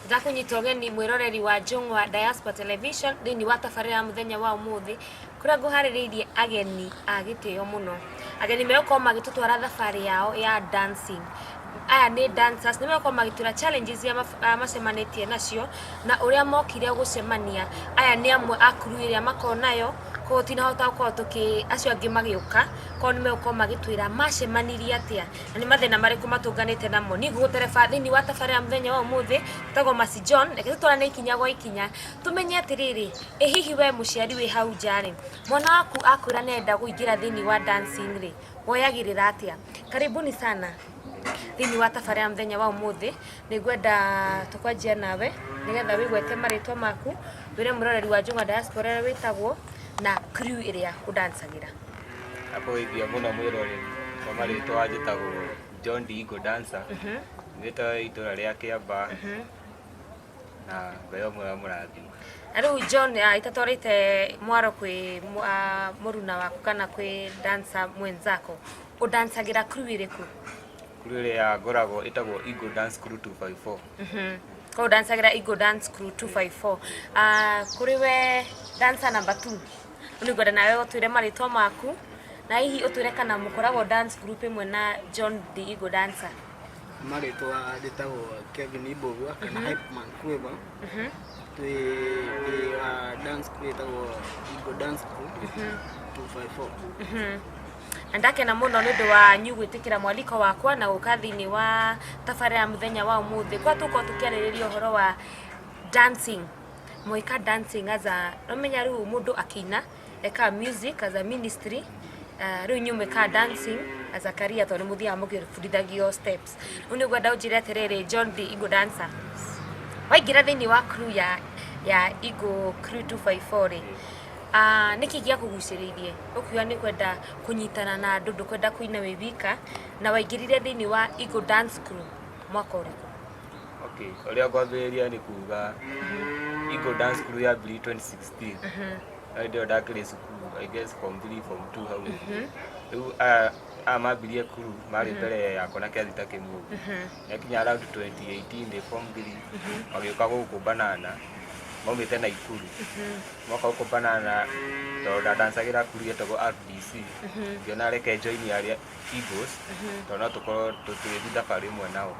Ndakunyita ũgeni mwĩroreri wa Njũng'wa Diaspora Television thĩinĩ wa tabarĩra ya mũthenya wa ũmũthĩ, kũrĩa ngũharĩrĩirie ageni a gĩtĩo mũno. Ageni megũkorwo magĩtũtwara thabarĩ yao ya dancing. Aya nĩ dancers, nĩ megũkorwo magĩtwĩra challenges iria macemanĩtie nacio na ũrĩa mokire gũcemania. Aya nĩ amwe a crew ĩrĩa makoragwo nayo, koguo tinahota gũkorwo tũkĩ acio angĩ magĩũka, koguo nĩ megũkorwo magĩtwĩra macemanirie atĩa na nĩ mathĩna marĩkũ matũnganĩte namo. Niĩ ngũgũtereba thĩinĩ wa tabarĩra ya mũthenya wa ũmũthĩ, njĩtagwo Mercy John, reke tũtwarane ikinya gwa ikinya tũmenye atĩrĩrĩ, ĩ hihi we mũciari wĩ hau nja rĩ, mwana waku akwĩra nĩ arenda kũingĩra thĩinĩ wa dancing rĩ, woyagĩrĩra atĩa? Karibuni sana thĩinĩ wa tabarĩra ya mũthenya wa ũmũthĩ, nĩ ngwenda tũkwanjia nawe nĩgetha wĩgwete marĩtwa maku, wĩre mwĩroreri wa Njũng'wa Diaspora ũrĩa wĩtagwo na crew ĩrĩa ũdancagĩra. Nakũgeithia mũno mwĩroreri, kwa marĩtwa njĩtagwo John Digo Dancer, nyumĩte itũra rĩa Kĩambaa na Ngai ũmwe amũrathime. Na rĩu John, itatwarĩte mwaro kwĩ mũruna waku kana kwĩ dancer mwenzako, ũdancagĩra crew ĩrĩkũ? Crew ĩrĩa ngoragwo ĩtagwo Eagle Dance Crew 254. Koguo ũdancagĩra Eagle Dance Crew 254. Kũrĩ we dancer number 2, nĩ ngwenda nawe ũtwĩre marĩtwa maku na hihi ũtwĩre kana mũkoragwo dance group ĩmwe na John the Eagle Dancer. Marĩtwa njĩtagwo Kevin Ibogua kana Hype Man Quiver. Twĩ ndĩ wa dance crew ĩtagwo Eagle Dance Crew 254. Na ndakena mũno nĩ ũndũ wanyu gwĩtĩkĩra mwaliko wakwa na gũka thĩinĩ wa tabarĩra ya mũthenya wa ũmũthĩ, kwa tũkorwo tũkĩarĩrĩria ũhoro wa dancing. Mwĩka dancing as a ũmenya rĩu mũndũ akĩina ekaga music as a ministry, rĩu inyuĩ mwĩkaga dancing as a career tondũ nĩ mũthiaga mũgĩbundithagio steps. Rĩu nĩ ngwenda ũnjĩre atĩrĩrĩ, John the Eagle Dancer, waingĩra thĩinĩ wa crew ya Eagle Crew 254 rĩ, nĩkĩ gĩakũgucĩrĩirie ũkiuga nĩ kwenda kũnyitana na andũ, ndũkwenda kũina wĩ wika, na waingĩrire thĩinĩ wa Eagle Dance Crew mwaka ũrĩkũ? Okay, ũrĩa ngwambĩrĩria nĩ kuga Eagle Dance Crew yambirie 2016. Hĩndĩ ĩyo ndakĩrĩ cukuru, I guess form 3, form 2 hau ũguo. Rĩu aya mambirie crew marĩ mbere yakwa na kĩrathi ta kĩmwe ũguo. Yakinya around 2018 ndĩ form 3, magĩũka gũkũ Banana, maumĩte Naikuru. Moka gũkũ Banana tondũ ndadancagĩra crew yetagwo RDC, ngĩona reke join arĩa Eagles tondũ no tũkorwo tũgĩthiĩ thabarĩ ĩmwe nao.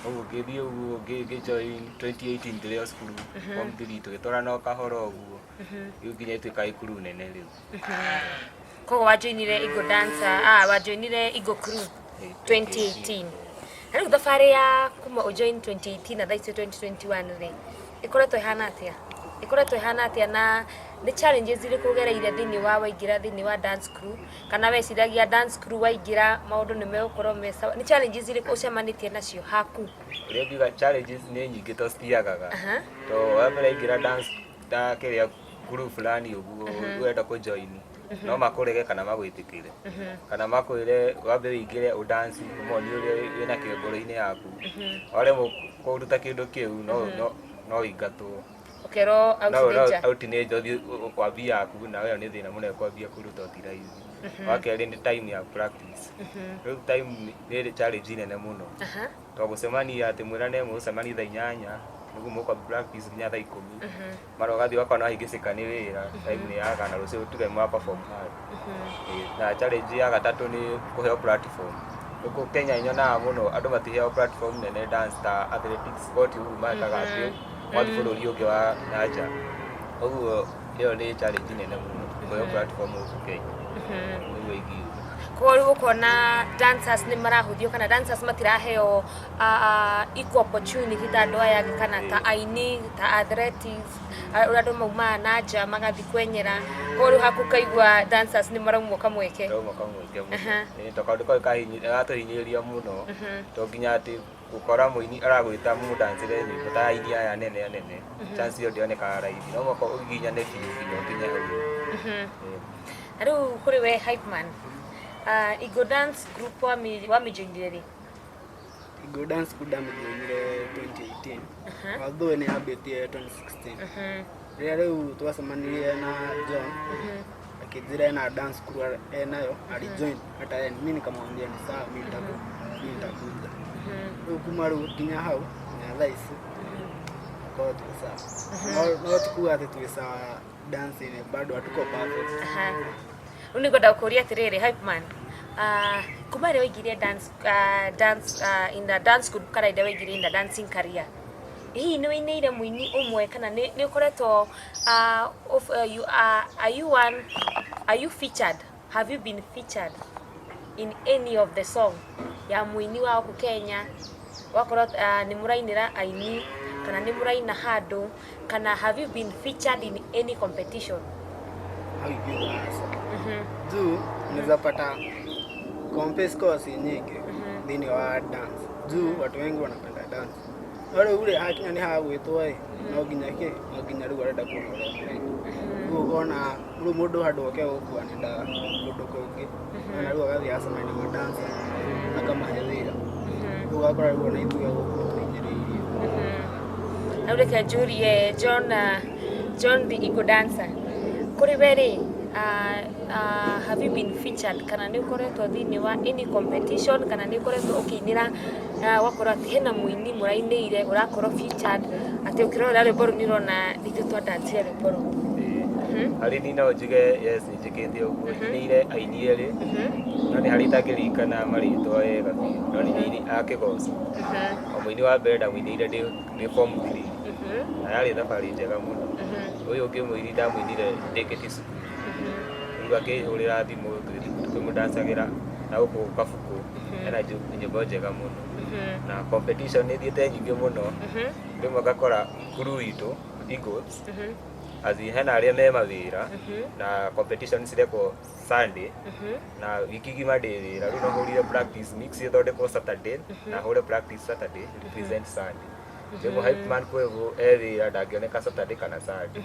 Ũguo ngĩthiĩ ũguo ngĩjoin 2018 ndĩrĩ o cukuru form 3, tũgĩtwarana o kahora ũguo rĩu nginya ĩtuĩka crew nene rĩu. Koguo wajoinire Eagle Dancer, wajoinire Eagle Crew 2018. Na rĩu thabarĩ ya kuma ũjoin 2018 na thaa ici 2021 rĩ, ĩkoretwo ĩhana atĩa? Ĩkoretwo ĩhana atĩa na nĩ challenges irĩkũ ũgereire thĩinĩ wa waingĩra thĩinĩ wa dance crew, kana weciragia dance crew waingĩra maũndũ nĩ megũkorwo me sawa? Nĩ challenges irĩkũ ũcemanĩtie nacio haku? Ũrĩa ngiuga, challenges nĩ nyingĩ to citiagaga. To wa mbere aingĩra dance ta kĩrĩa crew fulani ũguo ũrenda kũjoin, no makũrege kana magwĩtĩkĩre kana makwĩre wambe ũingĩre ũdance ũmonie ũrĩa wĩna kĩo ngoro-inĩ yaku. Waremwo kũruta kĩndũ kĩu, no ũingatwo. Ũkerwo out. No nĩ nja. Out nĩ nja, ũthiĩ kwambia yaku, na ĩyo nĩ thĩna mũnene kwambia kũruta ti raithi. Wa kerĩ nĩ time ya practice. Rĩu time nĩ challenge nene mũno to gũcemania atĩ mwĩrane mũgũcemania thaa 8 nĩguo mũkwambia practice nginya thaa 10, mara ũgathiĩ ũgakora nĩwahĩngĩcĩka nĩ wĩra, time nĩ yaga na rũciũ tuge mwa perform hard. Ĩĩ, na challenge ya gatatũ nĩ kũheo platform. Gũkũ Kenya nyonaga mũno andũ matiheagwo platform nene dance ta athletics, sport ũguo mekaga atĩ mathiĩ bũrũri ũngĩ wa na nja. Ũguo ĩyo nĩ challenge nene mũno, kũheo platform gũkũ Kenya, nĩguo ingiuga. Koguo rĩu ũkona dancers nĩ marahũthio kana dancers matiraheo equal opportunity ta andũ aya angĩ kana ta aini, ta athletics, ũrĩa andũ maumaga na nja magathiĩ kwenyera. Koguo rĩu haku ũkaigua dancers nĩ maraumwo kamweke. Rauma kamweke mũno. Ĩĩ, to kaũndũ kau karatũhinyĩrĩria mũno to nginya atĩ gũkora mũini aragwĩta mũdancĩre nyĩmbo ta aini aya nene anene, chance ĩyo ndĩonekaga raithi, no mũhaka ũgiginyane biũ nginya ũkinye hau. Ĩĩ. Na rĩu kũrĩ we Hype Man, Eagle Dance Group wamĩjoinire rĩ? Eagle Dance Crew ndamĩjoinire 2018, although nĩ yambĩtie 2016. Rĩrĩa rĩu twacemanirie na John, akĩnjĩra ena dance crew enayo alijoin hata yeye, mi nikamwambia ni sawa, mi nitakuja. Rĩu kuma rĩu nginya hau nginya thaa ici. Tunakorwo twĩ sawa, no ti kuga atĩ twĩ sawa dancing, bado hatuko perfect. Aha. Rĩu nĩngwenda gũkũria atĩrĩrĩ, Hype Man, kuma rĩrĩa waingĩrire dance, dance in the dance group kana rĩrĩa waingĩrire in the dancing career, hihi nĩ wĩinĩire mũini ũmwe kana nĩ ũkoretwo of, you are you one, are you featured, have you been featured in any of the song ya mũini wa gũkũ Kenya? Wakorwo nĩ mũrainĩra aini kana nĩ mũraina handũ, kana have you been featured in any competition? Hau ingiuga aca, juu unaweza pata compes si nyingi thĩinĩ wa dance, juu watu wengi wanapenda dance, no rĩu rĩ hakinya nĩ hagwĩtwo ĩ, no nginya kĩ, no nginya rĩu arenda kuona ũrĩa mũraina. Rĩu ũkona rĩu mũndũ handũ oke gũkua nenda kũndũ kũngĩ, na rĩu agathiĩ acemania na madansa akamahe wĩra. Rĩu ũgakora rĩu ona ithuĩ gũkũ tũhinyĩrĩirio. Rĩu reke njũrie John, John the Eagle Dancer, kũrĩ we rĩ, have you been featured kana nĩ ũkoretwo thĩinĩ wa any competition kana nĩ ũkoretwo ũkĩinĩra, wakorwo atĩ hena mũini mũrainĩire ũrakorwo featured, atĩ ũkĩrora rwĩmbo rũu nĩ ũrona nithuĩ twandancire rwĩmbo rũu? Harĩ niĩ no njuge yes, nĩ njĩkĩte ũguo, nyinĩire aini erĩ, no nĩ harĩ itangĩririkana marĩtwa wega biũ, no nĩ aini a kĩgoco. O mũini wa mbere ndamũinĩire ndĩ form 3, na yarĩ thabarĩ njega mũno. Ũyũ ũngĩ mũini ndamũinire ndĩkĩtie cukuru, rĩu akĩhũrĩra thimũ tũgĩthiĩ tũkĩmũdancagĩra na gũkũ Kabukũ, ena nyĩmbo njega mũno. Na competition nĩ thiĩte nyingĩ mũno, rĩmwe ngakora crew itũ Eagles, as in hena arĩa me mawĩra na competition cirekwo Sunday, na wiki ngima ndĩ wĩra. Rĩu no hũrire practice mix ĩthondekwo Saturday na hũre practice Saturday, represent Sunday. Rĩmwe Hype Man kwĩguo e wĩra, ndangĩoneka Saturday kana Sunday,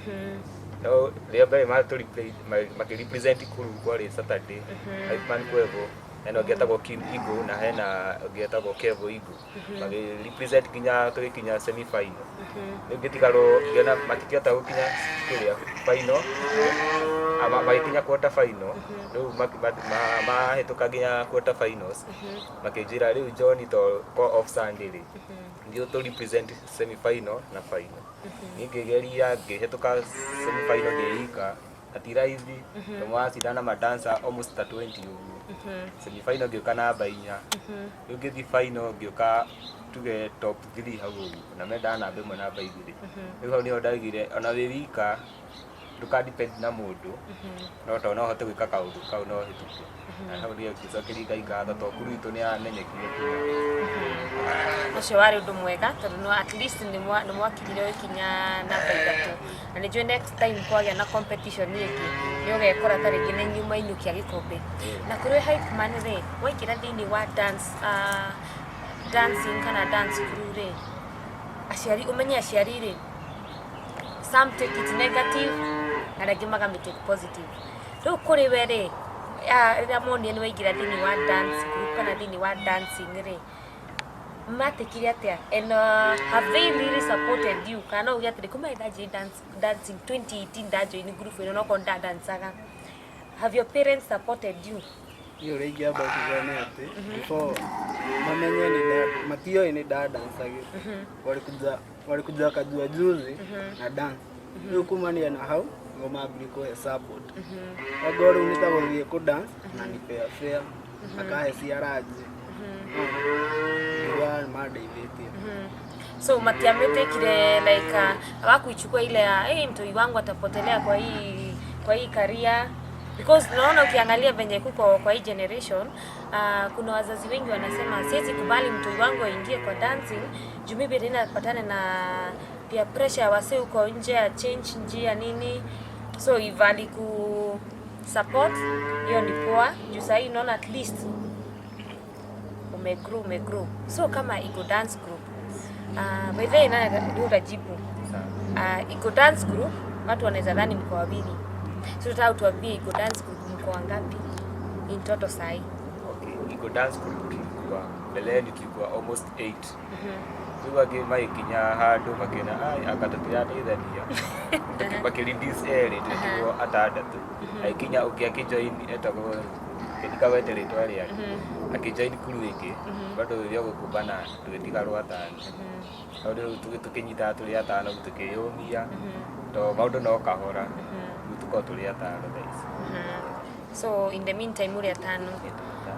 no rĩa mbere makĩ represent crew kwarĩ Saturday. Hype Man kwĩguo hena ũngĩ etagwo Kim Igo na hena ũngĩ etagwo Kevo Igo, magĩ represent nginya tũgĩkinya semi final. Rĩu ngĩtigarwo ngĩona matikĩhota gũkinya kĩrĩa final, magĩkinya quarter final. Rĩu mahĩtũka nginya quarter finals, makĩnjĩra rĩu John, to ko off Sunday rĩ, ndio tũ represent semi final na final. Niĩ ngĩgeria ngĩhĩtũka semi final ndĩ ika, na ti raithi tondũ mwacindana madansa almost ta 20 ũguo. Semi final ngĩũka namba 4. Rĩu ngĩthiĩ final ngĩũka tuge top 3 hau ũguo, na mendaga namba 1, namba 2. Rĩu hau nĩho ndaugire ona wĩ wika ndũka depend na mũndũ, no to no hote gwĩka kaũndũ kau no hĩtũke. Na hau nĩho ngĩcokeria Ngai ngatho tondũ crew itũ nĩ yamenyekire kinya. Ũcio warĩ ũndũ mwega tondũ no at least nĩ mwakinyire gũkinya namba 3, na nĩ njũĩ next time kwagĩa na competition ĩngĩ nĩ ũgekora ta rĩngĩ nĩ inyuĩ mainũkia gĩkombe. Na kũrĩ Hype Man rĩ, waingĩra thĩinĩ wa dance, dancing kana dance crew rĩ, aciari, ũmenye aciari rĩ, some take it negative na arĩa angĩ magamĩ take positive. Rĩu kũrĩ we rĩ, rĩrĩa monire nĩ waingĩra thĩinĩ wa dance group kana thĩinĩ wa dancing rĩ, matikire atĩa, and have they really supported you, kana no uge atĩrĩ kuma ndanjire dancing 2018 ndajoin group ĩno no korwo ndadancaga, have your parents supported you? Niĩ ũrĩa ingĩamba kuga nĩ atĩ before mamenye nĩ matioĩ nĩ ndadancagĩ, walikuja wakajua juzi na dance. Rĩu kumania na hau nĩguo mambire kũhe support. Okorwo rĩu nĩ ta gũthiĩ kũ dance na nipea fare, akahe ciaranji, nĩguo mandeithĩtie. So matiametekire like hawakuichukua ile ya hey, mtoi wangu atapotelea kwa hii career? Because naona ukiangalia venye kuko kwa hii generation, kuna wazazi wengi wanasema siwezi kubali mtoi wangu aingie kwa dancing juu maybe tena apatane na pia pressure ya wasee huko nje ya change njia nini. So if aliku support, hiyo ni poa, juu sahii unaona at least umegrow, umegrow. So kama Eagle Dance Group, by the way, ndio utajibu. Eagle Dance Group, watu wanaweza dhani mko wawili, so tutaka utuambie Eagle Dance Group mko wangapi in total sahi? Okay, Eagle Dance Group tulikuwa mbeleni tulikuwa almost 8. Rĩu angĩ magĩkinya handũ makĩona ai anga tũtirateithania, makĩreduce erĩ, tũgĩtigwo atandatũ. Agĩkinya ũngĩ akĩjoin etagwo ndikawete rĩtwa rĩake. Akĩjoin crew ĩngĩ bado rĩrĩa gũkũmbana tũgĩtigarwo atano. Hau rĩu tũkĩnyitaga tũrĩ atano tũkĩyũmia to maũndũ no kahora, rĩu tũkorwo tũrĩ atano thaa ici. So in the meantime ũrĩ atano,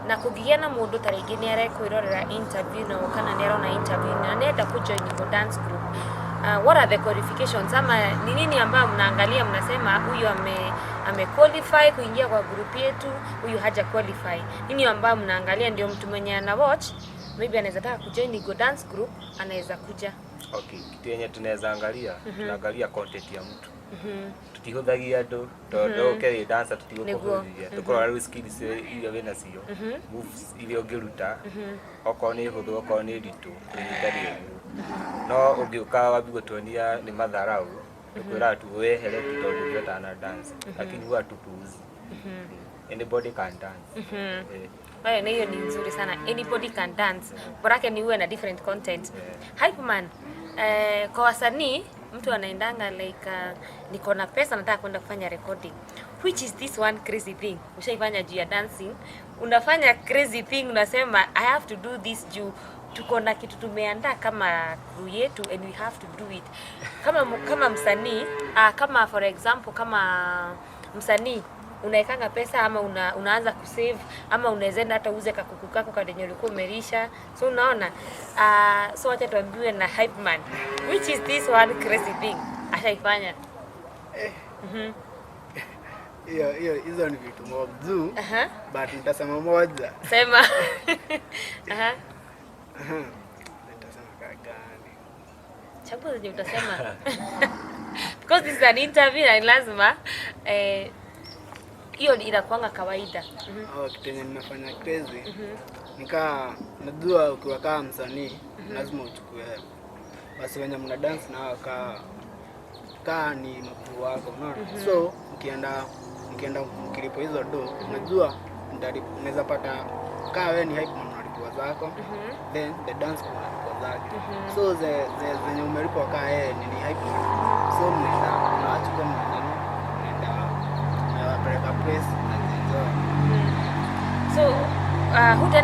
na kũngĩgĩa na mũndũ ta rĩngĩ nĩ arekwĩrorera interview no kana nĩ arona interview na nĩenda kujoin Eagle Dance Group, what are the qualifications ama ni nini ambayo mnaangalia mnasema huyu ame qualify kuingia kwa group yetu, huyu haja qualify? Nini ambayo mnaangalia ndio mtu mwenye ana watch maybe anaweza taka kujoin Eagle Dance Group anaweza kuja? Okay, kitu yenye tunaweza angalia, tunaangalia content ya mtu. Tutihũthagia andũ tondũ ũke wĩ dancer, tutigũkũhũthia. Tũkorora rĩu skills iria wĩna cio, moves iria ũngĩruta, okorwo nĩ hũthũ, okorwo nĩ nditũ, tũnyitanie ũguo. No ũngĩũka wambie gũtuonia nĩ matharau, tũkwĩraga tu wehere tu tondũ ndũngĩhota na dance, lakini huwa hatupuuzi. Anybody can dance. Eh. Wewe, na hiyo ni nzuri sana. Anybody can dance. Borake ni uwe na different content. Hype man, kwa wasanii mtu anaendanga like niko na pesa, nataka kwenda kufanya recording. Which is this one crazy thing ushaifanya juu ya dancing? Unafanya crazy thing, unasema I have to do this juu tuko na kitu tumeandaa kama crew yetu and we have to do it. Kama msanii, kama for example kama msanii unaekanga pesa ama unaanza kusave ama unaweza enda hata uuze kakuku kako kadenye ulikuwa umelisha, so unaona, so wacha tuambiwe na hype man, which is this one crazy thing ashaifanya? Hiyo hizo ni vitu mob juu, but nitasema moja. Sema. Nitasema kaa gani? Chagua zenye utasema because this is an interview na ni lazima, hiyo inakuanga kawaida. Oh, kitu yenye nimefanya crazy nikaa najua ukiwa kama msanii lazima uchukue basi wenye mna dance na hao kaa ni makuu wako, unaona? So mkienda mkilipo hizo do, unajua unaweza pata kaa wewe ni hype man unalipwa zako, then the dance crew unalipwa zake. So ze zenye umelipwa kaa yeye ni hype man, so mnaenda mnawachukua, mnaenda mnawapeleka place mnajienjoy. So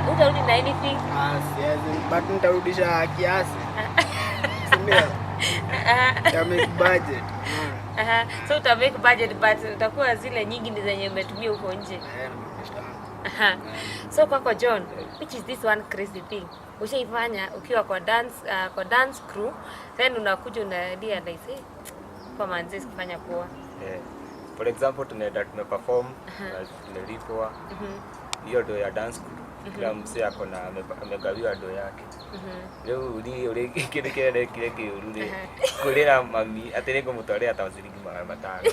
hutarudi na anything? Ah, siwezi, but nitarudisha kiasi, si ndio? Ya make budget, unaona? Aha. So uta make budget but utakuwa zile nyingi ni zenye umetumia huko nje. Eh, na mabeshte wangu. Aha. So kwako John, which is this one crazy thing ushaifanya ukiwa kwa dance crew, then unakuja una realize, hey, kwa manzi sikufanya poa? Eh, for example tunaenda tumeperform na tumelipwa hiyo do ya dance crew, kila msee ako na amegawiwa do yake. Rĩu niĩ ũrĩ kĩndũ kĩrĩa ndekire kĩũru rĩ, kwĩrĩra mami atĩ nĩngũmũtwarĩra ta ciringi 500.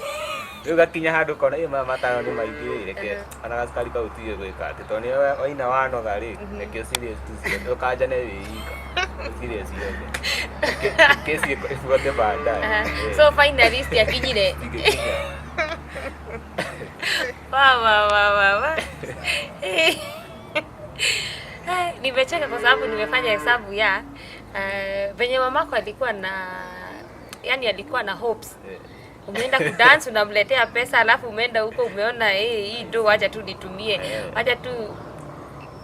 Rĩu gakinya handũ kona ĩ 500 nĩ maingĩ rĩ, reke ona gacukari kau tige gwĩka atĩ tondũ nĩ waina wanoga rĩ, reke ũcirĩe tu ciothe, ũkanjane wĩ ika ũcirĩe ciothe. Kesi ifuate baadaye. Eh, So finally citiakinyire? Cingĩkinya. Wa wa wa wa wa. Eh, nimecheka kwa sababu nimefanya hesabu ya venye mamako alikuwa na, yani alikuwa na hopes. Umeenda kudance, unamletea pesa, alafu umeenda huko umeona, eh, hii do wacha tu nitumie, wacha tu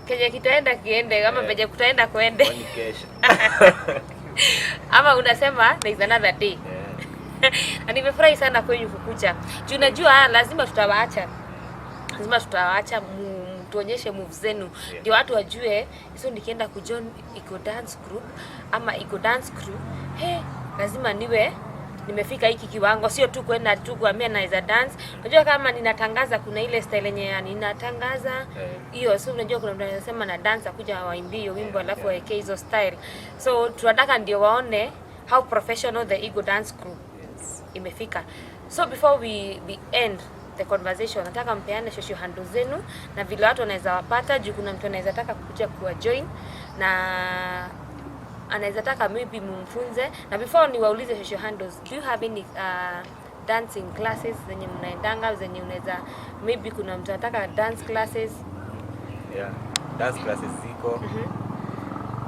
kenye kitaenda kiende ama penye kutaenda kwende. Kwani kesho. Ama unasema there is another day. Na nimefurahi sana kwenyu kukuja juu najua lazima tutawaacha, mtuonyeshe moves zenu ndio watu wajue. So nikienda kujoin Eagle Dance Group ama Eagle Dance Crew, he, lazima niwe nimefika hiki kiwango, sio tu kwenda tu kuambia naweza dance. Unajua kama ninatangaza, kuna ile style yenye ya ninatangaza hiyo, so unajua kuna mtu anasema na dance, akuja waimbie hiyo wimbo alafu waekee hizo style. So tunataka ndio waone how professional the Eagle Dance Crew imefika. So before we end the conversation, nataka mpeane social handle zenu na vile watu wanaweza wapata, juu kuna mtu anaweza taka kuja kuwa join na anaweza taka maybe mumfunze. Na before niwaulize social handles, do you have any dancing classes zenye mnaendanga, zenye unaweza maybe kuna mtu anataka dance classes? Yeah. Dance classes ziko.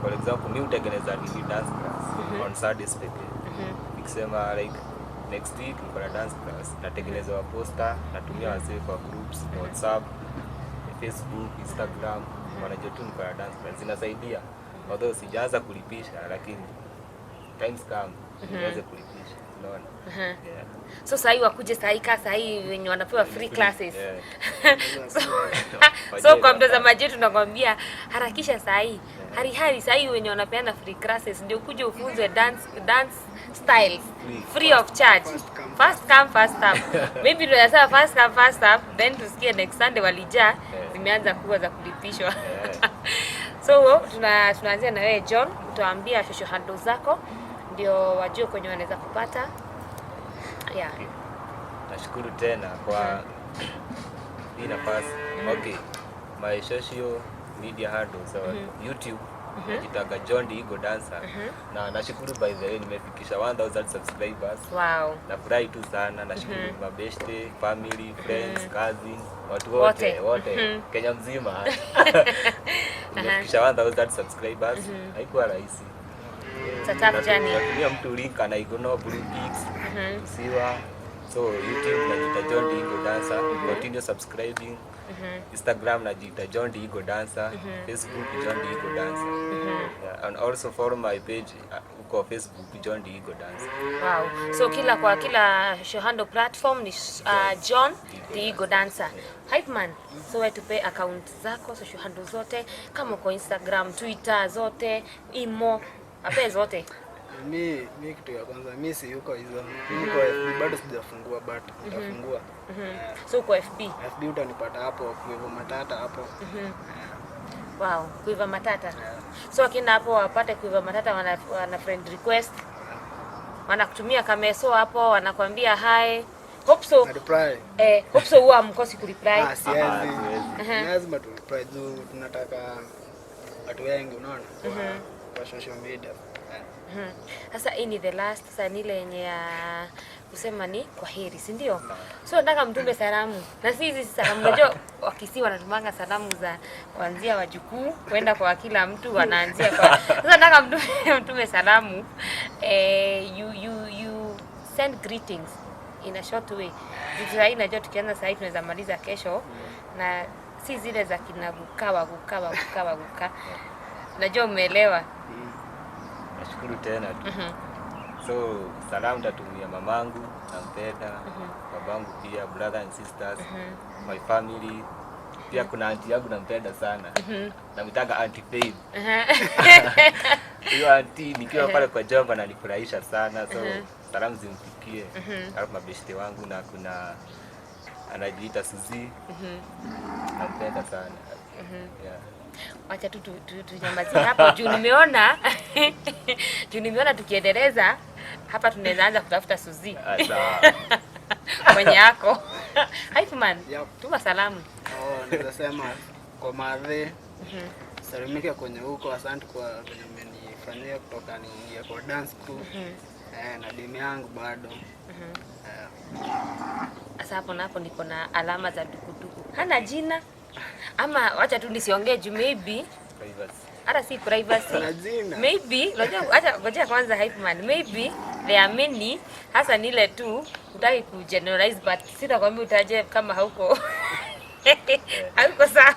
For example, mi hutengeneza nini dance class on Saturdays pekee. Nikisema like next week niko na dance class, natengeneza wa poster, natumia wasee kwa groups, WhatsApp, Facebook, Instagram. Wanajua tu niko na dance class zinasaidia, although sijaanza kulipisha, lakini times come niweze kulipisha, unaona. Yeah. So sahii wakuje sahii, kaa sahii wenye wanapewa free classes. Yeah. So kwa mtazamaji wetu tunakwambia harakisha sahii, harihari sahii wenye wanapeana free classes ndio kuja ufunzwe dance styles Free. free of charge. First come, First come first serve. Maybe tunasema first come first serve, then tusikie next Sunday walijaa, zimeanza kuwa za kulipishwa. Yeah. So tunaanzia na wewe John, utaambia social handle zako ndio wajue kwenye wanaweza kupata. Yeah. Okay. Nashukuru tena kwa hii nafasi. Okay. My social media handles YouTube najitaga John the Eagle Dancer. Na nashukuru, by the way, nimefikisha 1000 subscribers. Wow. Nafurahi tu sana, nashukuru mabeshte, family, friends, cousins, watu Wote. wote wote Kenya mzima. Nimefikisha 1000 subscribers, haikuwa rahisi. It's a tough journey. Natumia mtu link ana ignore blue ticks, tusiwa. So YouTube najiita John the Eagle Dancer, continue subscribing. Instagram najiita John the Eagle Dancer, Facebook John the Eagle Dancer. Yeah, and also follow my page huko Facebook John the Eagle Dancer. Wow. So kila kwa kila social handle platform ni John the Eagle Dancer. Hype man. So wewe tupe account zako, social handle zote, kama uko Instagram, Twitter zote, imo, ape zote. Mi kitu ya kwanza, mi si yuko hizo. Mi niko FB bado sijafungua, but nitafungua. So uko FB. FB utanipata hapo Kuiva Matata hapo. Wow, Kuiva Matata. So wakienda hapo wapate Kuiva Matata, wana friend request. Wanakutumia kameso hapo, wanakuambia hi. Hope so. Na reply. Hope so huwa mkosi kureply. Ah, siwezi. Ah, siwezi. Lazima tu reply juu tunataka watu wengi, unaona, kwa social media. Sasa hii ni the last, sasa ni ile yenye ya kusema ni kwa heri, si ndio? So nataka mtume salamu. Na si hizi salamu, unajua Wakisii wanatumanga salamu za kuanzia wajukuu kwenda kwa kila mtu, wanaanzia kwa. Sasa nataka mtume salamu. You send greetings in a short way. Juu sahii najua tukianza sahii tunaweza maliza kesho, na si zile za kina gukawa gukawa gukawa guka. Najua umeelewa. Nashukuru tena tu. So salamu tatumia mamangu, nampenda, babangu pia, brother and sisters, my family. Pia kuna auntie yangu nampenda sana. Namwitaga Auntie Faith. Huyo auntie nikiwa pale kwa job ananifurahisha sana, so salamu zimfikie. Alafu mabeshte wangu, na kuna anajiita Suzy. Nampenda sana. Yeah. Wacha tu tunyamazie hapo juu nimeona tukiendeleza hapa tunaweza anza kutafuta Suzy Ah, sawa. kwenye yako. Hype man, Yep. tuma salamu. Oh, naweza sema kwa madhe, salimike kwenye huko, asante kwa venye umenifanyia kutoka niingia kwa dance crew. Na demu yangu bado. Sasa hapo napo niko na alama za dukuduku. Hana jina ama wacha tu nisiongee juu maybe Privacy. hata si privacy. Kuna jina. Maybe unajua, acha ngoja kwanza, hype man. Maybe there are many, hasa ni ile tu utaki ku generalize, but sitakwambia utaje kama hauko sawa.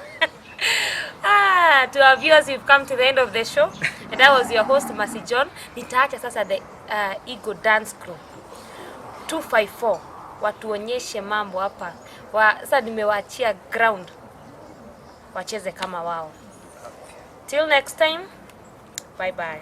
Ah, to our viewers, we've come to the end of the show, and I was your host, Mercy John. Nitaacha sasa the Eagle Dance Crew 254 watuonyeshe mambo hapa. Sasa nimewaachia ground wacheze kama wao. Till next time, bye bye.